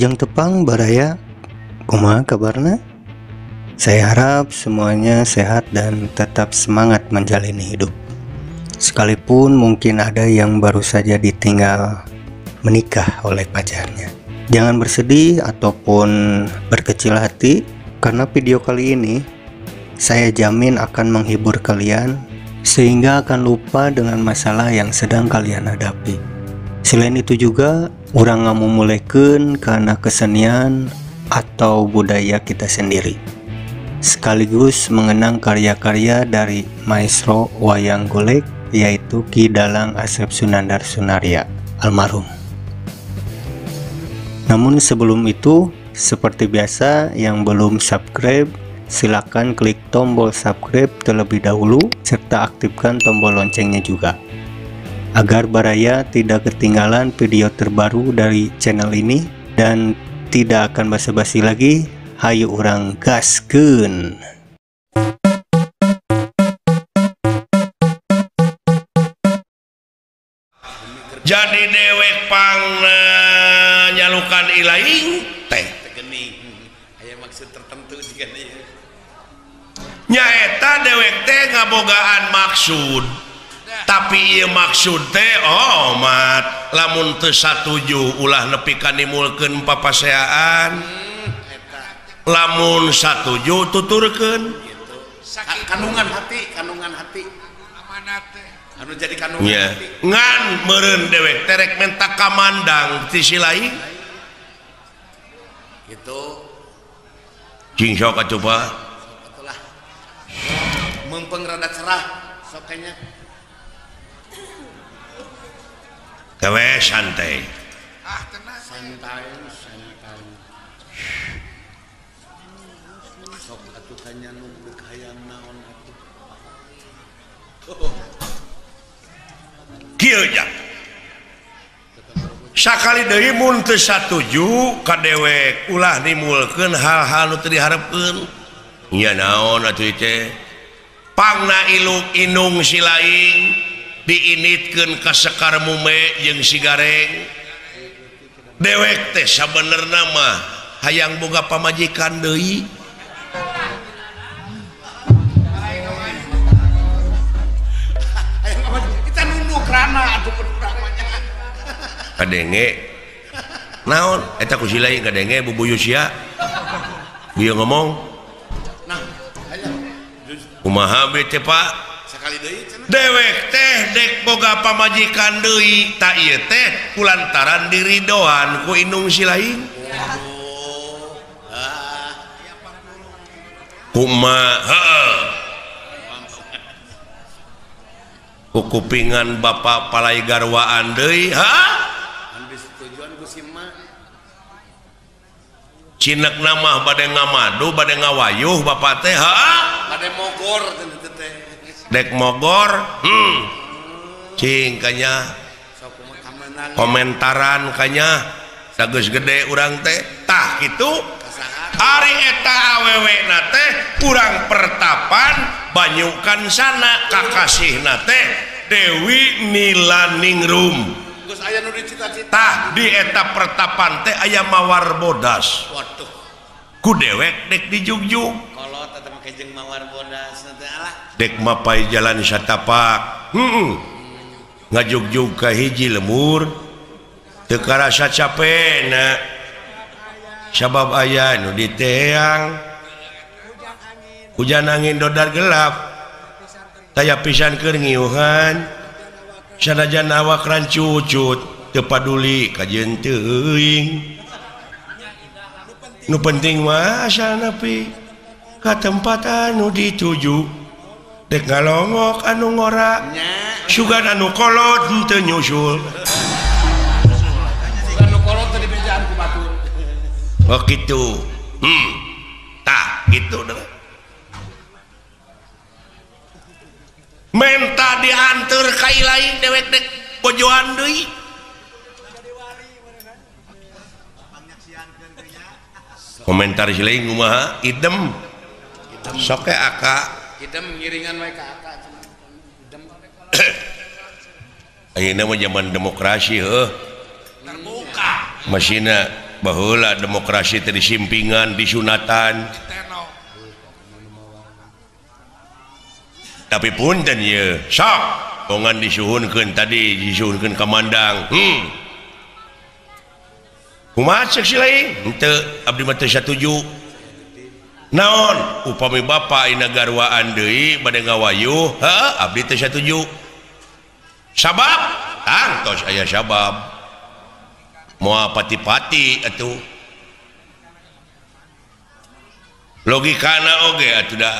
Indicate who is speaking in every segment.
Speaker 1: Wilujeng tepang baraya, kumaha kabarna? Saya harap semuanya sehat dan tetap semangat menjalani hidup. Sekalipun mungkin ada yang baru saja ditinggal menikah oleh pacarnya. Jangan bersedih ataupun berkecil hati, karena video kali ini saya jamin akan menghibur kalian sehingga akan lupa dengan masalah yang sedang kalian hadapi. Selain itu juga, urang ngamumulekeun karena kesenian atau budaya kita sendiri, sekaligus mengenang karya-karya dari maestro wayang golek, yaitu Ki Dalang Asep Sunandar Sunarya almarhum. Namun sebelum itu, seperti biasa, yang belum subscribe silakan klik tombol subscribe terlebih dahulu serta aktifkan tombol loncengnya juga, agar baraya tidak ketinggalan video terbaru dari channel ini. Dan tidak akan basa-basi lagi, hayu urang gaskeun.
Speaker 2: Jadi dewek pang nyalukan ilaing teh
Speaker 3: aya maksud tertentu jigana
Speaker 2: nyaeta dewek teh ngabogaan maksud. Tapi ieu maksud teh omat lamun teu satuju ulah nepi ka nimulkeun papaseaan, lamun satuju tuturkeun
Speaker 3: gitu. Kandungan hati, kandungan hati amanat teh anu jadi kandungan
Speaker 2: yeah.
Speaker 3: Hati
Speaker 2: ngan meureun dewek teh rek menta kamandang ti si lain
Speaker 3: gitu.
Speaker 2: Cing sok atuh Pak,
Speaker 3: atulah meungpeung rada cerah sok kayaknya.
Speaker 2: Gawe santai.
Speaker 3: Ah, tenang. Santai, santai. Sok atuh kanya nu hayang naon atuh.
Speaker 2: Kieu ja. Sakali deui mun teu satuju ka dewek ulah nimulkeun hal-hal nu teu diharepkeun. Nya naon atuh teh? Pangna iluk inung si laing diinitkeun ka Sekar Mume jeung si Gareng. Dewek teh sabenerna mah hayang boga pamajikan deui.
Speaker 3: Hayang kita nunduk rana atuh urang mah nya.
Speaker 2: Kadenge naon eta ku si lain kadenge bubuyu sia. Bieu ngomong.
Speaker 3: Nah, hayang.
Speaker 2: Kumaha be teh Pak? Dewek teh dek boga pamajikan deui ta ieu teh kulantaran diridoan ku indung si lain. Kumaha heeh. Ku kupingan bapak palai garwaan deui ha? Cinek mah bade ngamadu bade ngawayuh bapak teh ha?
Speaker 3: Bade mogor teh.
Speaker 2: Dek mogor, cing kanya komentaran kanya sageus gede urang teh tah kitu. Ari eta awewe na teh urang pertapan banyukan sana kakasihna teh Dewi Nilaningrum.
Speaker 3: Geus aya nu dicita-cita.
Speaker 2: Tah di eta pertapan teh aya mawar bodas.
Speaker 3: Waduh.
Speaker 2: Ku dewek dek dijugjug.
Speaker 3: Mawar bodas
Speaker 2: dek mapai jalan satapak ngajugjug ka hiji lemur teu karasa capena sabab aya nu diteang hujan angin dodar gelap taya pisan keur ngiuhan sanajan awak rancucut teu paduli kajeun teuing nu penting mah asal nepi ka tempat anu dituju dek ngalongok anu ngora sugan anu kolot henteu nyusul
Speaker 3: sugan anu kolot teu dibejaan ku batur.
Speaker 2: Oh kitu. Tah kitu deh. Menta dianteur ka ilaing dewek dek bojoan deui. Komentar si lain kumaha idem sok ke aka
Speaker 3: idem ngiringan wae ka aka idem.
Speaker 2: Ayeuna mah zaman demokrasi heuh terbuka masina Baheula demokrasi teh disimpingan disunatan. Tapi punten ye sok bongan disuhunkeun tadi disuhunkeun ka Mandang. Kumaha ceuk si lain? Henteu abdi mah teu satuju. Naon upami bapa ayeuna garwaan deui bade ngawayuh, heuh abdi teu satuju. Sabab tangtos aya sabab. Moal pati-pati atuh. Logikana oge atuh da.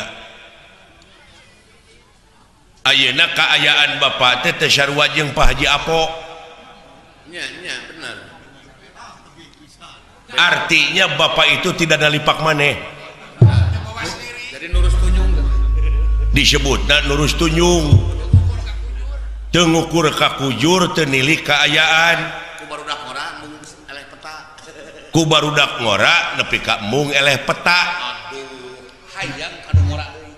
Speaker 2: Ayeuna kaayaan bapak teh teu sarua jeung Pak Haji Apo.
Speaker 3: Nya nya bener.
Speaker 2: Artinya bapak itu tidak nalipak maneh.
Speaker 3: Jadi nurus tunjung.
Speaker 2: Disebutna nurus tunjung. Teu ngukur ka kujur teu nilik kaayaan.
Speaker 3: Ku barudak ngora mung eleh peta.
Speaker 2: Ku barudak ngora nepi ka mung eleh peta.
Speaker 3: Aduh, hayang kanu ngora deui.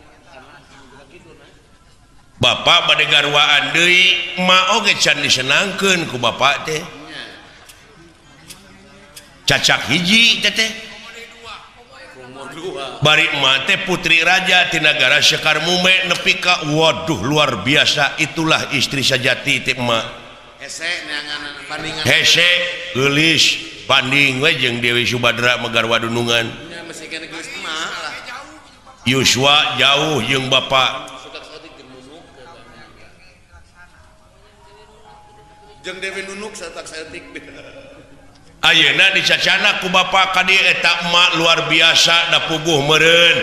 Speaker 2: Bapak bade garwaan deui, emak oge can disenangkeun ku bapak teh. Cacak hiji teh teh. Bari emak teh putri raja ti nagara Sekar Mume nepi ka waduh luar biasa, itulah istri sajati teh emak.
Speaker 3: Hese neangan bandingan.
Speaker 2: Hese geulis banding we jeung Dewi Subadra mah garwa dunungan.
Speaker 3: Nya masih keneh geulis emak lah.
Speaker 2: Yuswa jauh jeung bapak.
Speaker 3: Jeung Dewi Nunuk satak saeutik.
Speaker 2: Ayeuna dicacana ku bapak ka dieu eta emak luar biasa da puguh meureun.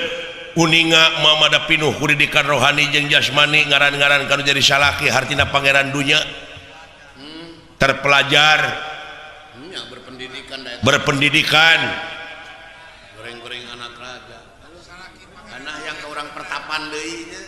Speaker 2: Uninga emak mah da pinuh ku didikan rohani jeung jasmani ngaran-ngaran kanu jadi salaki hartina pangeran dunya. Terpelajar.
Speaker 3: Nya berpendidikan da eta.
Speaker 2: Berpendidikan.
Speaker 3: Goreng-goreng anak raja. Karena yang ke urang pertapan deui nya.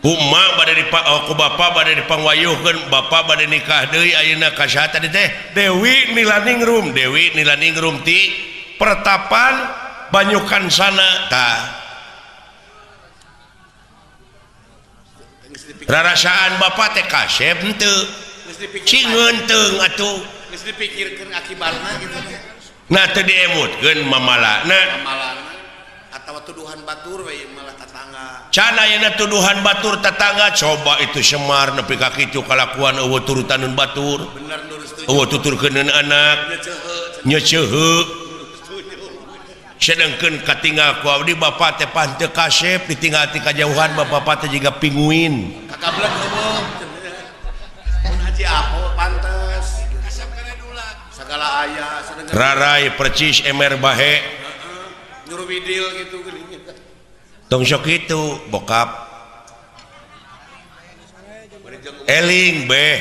Speaker 2: Ku emak bade ku bapa bade dipangwayuhkeun, bapa bade nikah deui ayeuna ka saha tadi teh? Dewi Nilaningrum, Dewi Nilaningrum ti pertapan Banyukan sana tah. Rarasaan bapa teh kasep henteu. Cingeun teung atuh.
Speaker 3: Geus dipikirkeun akibatna gitu.
Speaker 2: Nah teu diemutkeun mamalana.
Speaker 3: Mamalana atawa tuduhan batur we malah tetangga.
Speaker 2: Can ayeuna tuduhan batur tetangga coba itu Semar nepi ka kitu kalakuan eueuh turutaneun batur.
Speaker 3: Bener nurus tunjung.
Speaker 2: Eueuh tuturkeuneun anak. Nyeceuheu. Sedengkeun katinggal ku abdi bapa teh pan teu kasep ditinggal ti kajauhan bapa teh jiga pinguin.
Speaker 3: Kakablek eueuh. Mun Haji Apo pantes.
Speaker 4: Kasep kana dulag.
Speaker 3: Sagala aya sadengeun.
Speaker 2: Rarai percis emer bahe.
Speaker 3: Nyuruh widil gitu geuning.
Speaker 2: Tong sok kitu bokap. Eling beh.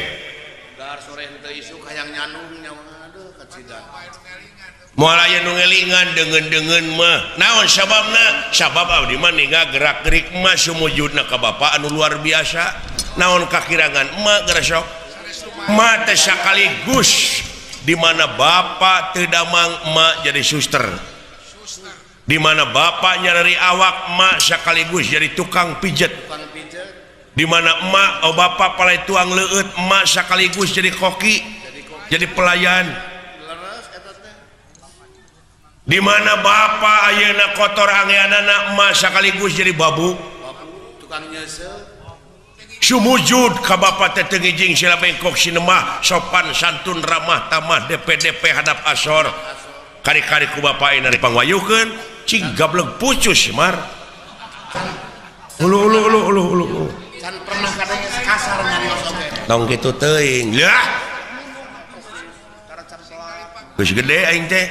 Speaker 3: Dahar sore henteu isuk hayang nyanung nyawa aduh kacida.
Speaker 2: Moal aya nu ngelingan deungeun-deungeun mah. Naon sababna? Sabab abdi mah ninggal gerak-gerik mah sumujudna ka bapa anu luar biasa. Naon kakirangan emak geura sok. Emak teh sakaligus di mana bapa teu damang emak jadi suster. Di mana bapak nyarari awak emak sekaligus jadi tukang pijet. Di mana emak oh bapak palai tuang leueut emak sekaligus jadi koki, jadi pelayan. Di mana bapak ayeuna kotor angeanana emak sekaligus jadi babu. Sumujud ka bapak teh teu ngijing sila bengkok sinemah sopan santun ramah tamah DPDP hadap asor. Kari-kari ku bapak ayeuna dipangwayuhkeun cing gablek pucus Mar. Ulu ulu ulu ulu ulu.
Speaker 3: Can pernah kadang kasar nyarios oge.
Speaker 2: Tong kitu teuing. Lah. Geus gede aing teh.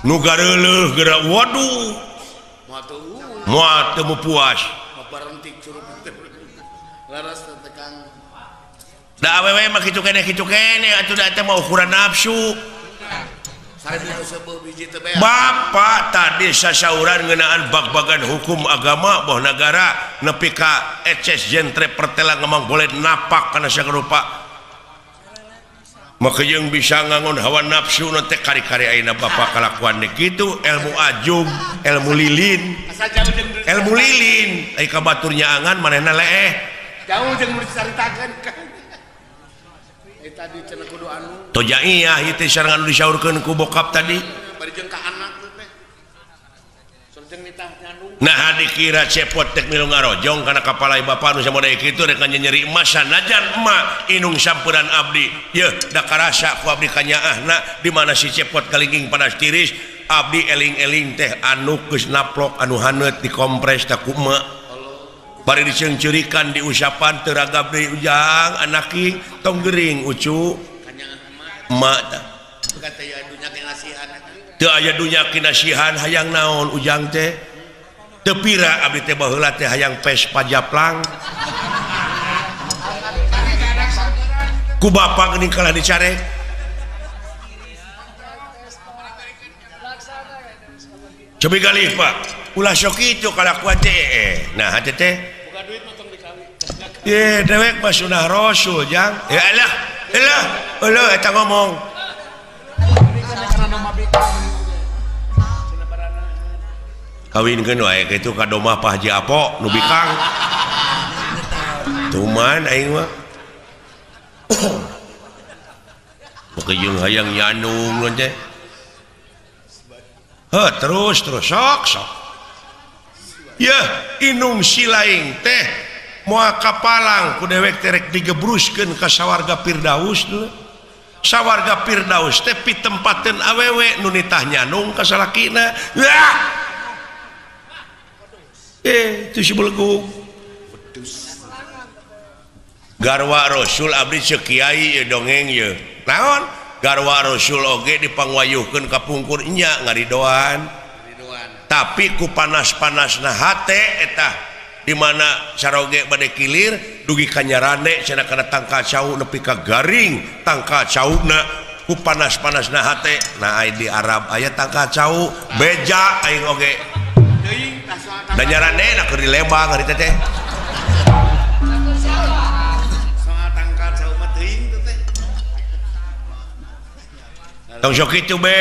Speaker 2: Nu gareuleuh geura waduh. Moal teu puas.
Speaker 3: Barentik curug teh. Laras teh Kang.
Speaker 2: Da awewe mah kitu keneh atuh da teh mah ukuran nafsu. Bapak tadi sasauran ngeunaan bag-bagan hukum agama boh nagara nepi ka eces jentre pertela ngemang boleh napak kana sarupa. Maka jeung bisa ngangon hawa nafsu nu teh kari-kari ayeuna bapak kalakuan deui kitu ilmu ajub, ilmu lilin. Ilmu lilin ai ka batur nyaangan manehna leeh.
Speaker 3: Jauh jeung nu dicaritakeun. Tadi cenah kudu anu.
Speaker 2: Tojaiyah ieu teh sareng anu disaurkeun ku bokap tadi.
Speaker 3: Bari jeung ka anak teh. Sareng nitah nyandung.
Speaker 2: Nah dikira cepot tek milu ngarojong kana kapalai bapa nu samodaya kitu rek nyeri emas sanajan emak inung samperan abdi. Yeuh da karasa ku abdi kanyaahna di mana si cepot kalingking panas tiris abdi eling-eling teh anu geus naplok anu haneut dikompres teh ku emak. Bari diceungceurikan diusapan teu ragab deui ujang anaki tong gering ucu emak tah. Teu aya dunya kinasihan hayang naon ujang teh. Teu pira abdi teh baheula teh hayang Vespa japlang. Ku bapa geuning kalah dicarek. Cobi galih Pak, ulah sok kitu kalakuan teh. Nah hate teh. Ye dewek mah sunah Rasul jang. Ya elah, elah, elah eta ngomong. Kawinkeun wae kitu ka domah Pak Haji Apo nu bikang. Tuman aing mah. Poke jeung hayang nyandung teh. Heuh terus terus sok sok. Yeuh inung silaing teh moal kapalang ku dewek teh rek digebruskeun ka sawarga Firdaus dulu. Sawarga Firdaus teh pitempateun awewe nu nitah nyandung ka salakina. Wah. Itu si belegug. Garwa Rasul abdi ceuk kiai ye dongeng ye. Naon? Garwa Rasul oge dipangwayuhkeun ka pungkur nya ngaridoan. Tapi ku panas-panasna hate eta di mana saroge bade kilir dugi ka nyarande cenah kana tangkal cau nepi ka garing tangkal cauna ku panas-panasna hate. Nah di Arab aya tangkal cau beja aing oge. Da nyarande na keur di Lembang hari teh teh.
Speaker 3: Soal tangkal cau mah teuing teh teh.
Speaker 2: Tong sok kitu be.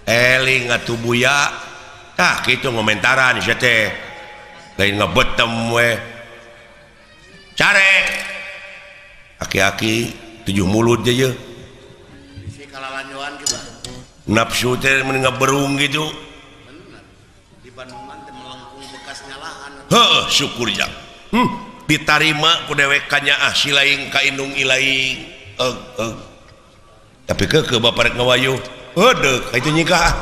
Speaker 2: Eling atuh buya. Tah kitu ngomentaran sia teh. Lain ngebetem we. Carek. Aki-aki tujuh mulut je ye.
Speaker 3: Bisi kalalanjoan kitu.
Speaker 2: Nafsu teh mun ngaberung gitu.
Speaker 3: Bandungan teh melengkung bekas nyalahan.
Speaker 2: Heuh, syukur jang. Ditarima ku dewek kanyaah silaing ka indung ilaing. Eug eug. Tapi keukeuh bapa rek ngawayuh. Heuh deuk ka itu nyikah.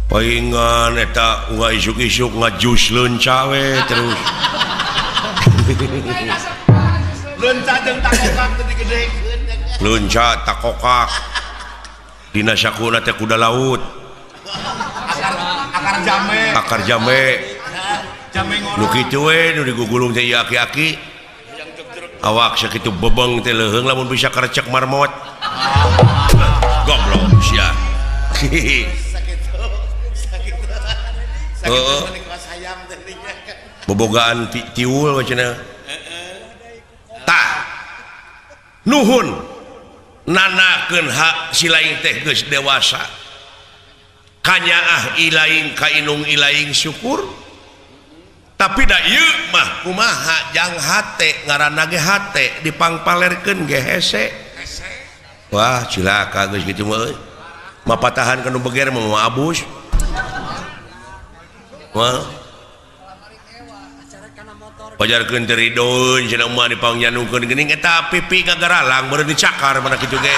Speaker 2: Paingan eta ungah isuk-isuk ngajus leunca we terus.
Speaker 3: Leunca jeung takokak teh digedekeun.
Speaker 2: Leunca takokak. Dina sakuna teh kuda laut.
Speaker 3: Akar jame.
Speaker 2: Akar jame.
Speaker 3: Jame ngono.
Speaker 2: Nu kitu we nu digugulung teh ieu aki-aki. Awak sakitu bebeng teh leuheung lamun bisa karecek marmot. Goblok sia.
Speaker 3: Sakitu. Sakitu menikmati hayam teh.
Speaker 2: Bobogaan tiul cenah. Tah. Nuhun. Nanakeun hak silaing teh geus dewasa. Kanyaah ilaing ka inung ilaing syukur. Tapi da ieu mah kumaha jang hate ngaranna ge hate dipangpalerkeun ge hese. Wah cilaka geus kitu mah euy. Mapatahan ka nu beger mah moal abus. Wah. Pajarkeun teh ridoeun cenah mah dipangnyanungkeun geuning eta pipi gagaralang beureun dicakar mana kitu ge.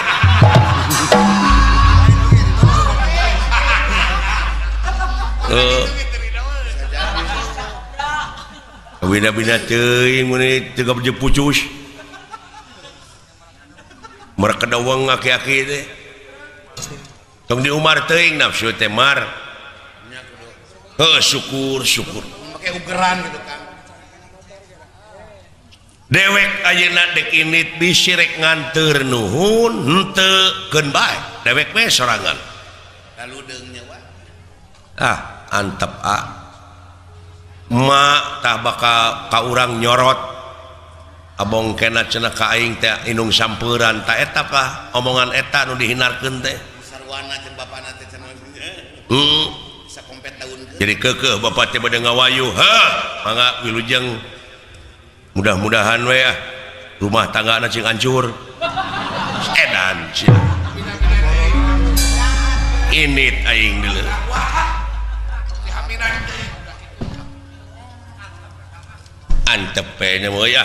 Speaker 2: Heeh. Bina-bina teuing mun teu gabeje pucus. Mereka dawang aki-aki teh. Tong di Umar teuing nafsu teh mar. Heuh syukur syukur.
Speaker 3: Make ugeran gitu kan.
Speaker 2: Dewek ayeuna dek init bisi rek nganteur nuhun henteu keun bae dewek we sorangan.
Speaker 3: Lalu deung nyawa.
Speaker 2: Ah antep a. Emak tah bakal ka urang nyorot. Abong kena cenah ka aing teh indung samperan ta eta kah omongan eta nu dihinarkeun teh.
Speaker 3: Sarwana jeung bapana teh cenah.
Speaker 2: Heeh.
Speaker 3: Bisa kompet daunkeun.
Speaker 2: Jadi keukeuh bapa teh bade ngawayuh. Heuh. mangga wilujeng mudah-mudahan we ah rumah tangga cing hancur edan sia init aing deuleu antep nya mah ya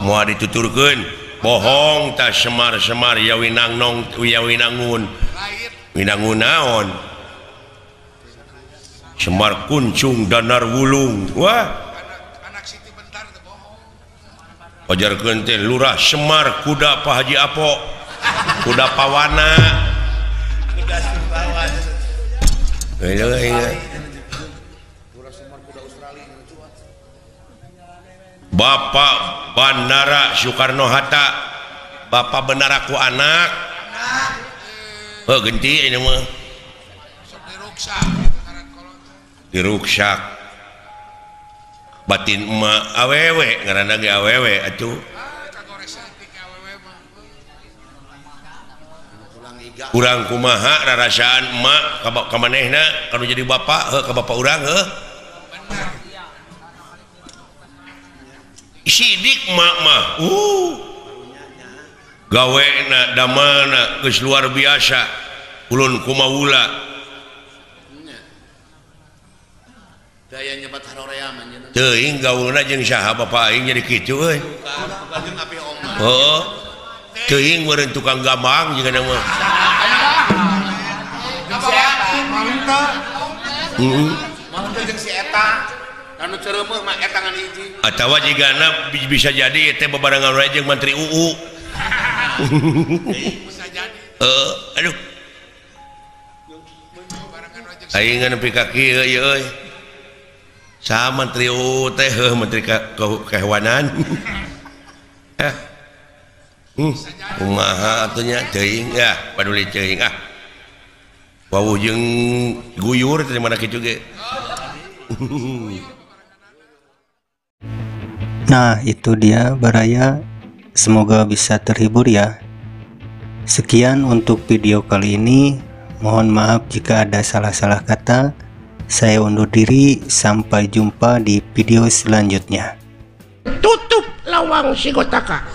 Speaker 2: moal dituturkeun bohong ta semar-semar ya winangnong ya winangun winangun naon Semar kuncung danar wulung wah
Speaker 4: anak Siti Bentar teu bohong
Speaker 2: ajarkeun teh lurah Semar kuda Pak Haji Apo kuda pawana
Speaker 3: kuda Sumbawa
Speaker 2: Bapak Bandara Soekarno Hatta Bapak benar aku anak oh genti ini mah diruksak batin emak awewe ngaranna ge awewe atuh urang kumaha rarasaan emak ka manehna kanu jadi bapak heuh ka bapak urang heuh sidik emak mah gawena damelna geus luar biasa ulun kumaula
Speaker 3: daya nyebat harorea manjeunna
Speaker 2: teuing gaulna jeung saha bapak aing jadi kitu euy heuh teuing meureun tukang gambang jeung mah atawa jigana bisa jadi teh bebarengan wae jeung Menteri UU
Speaker 4: bisa jadi
Speaker 2: aduh aing nepi ka kieu ieu euy saha Menteri UU teh heuh Menteri Kehewanan kumaha atuh nya teuing ya paduli teuing ah wawuh jeung guyur teh mana kitu ge.
Speaker 1: Nah, itu dia Baraya. Semoga bisa terhibur ya. Sekian untuk video kali ini. Mohon maaf jika ada salah-salah kata. Saya undur diri, sampai jumpa di video selanjutnya.
Speaker 5: Tutup lawang Sigotaka.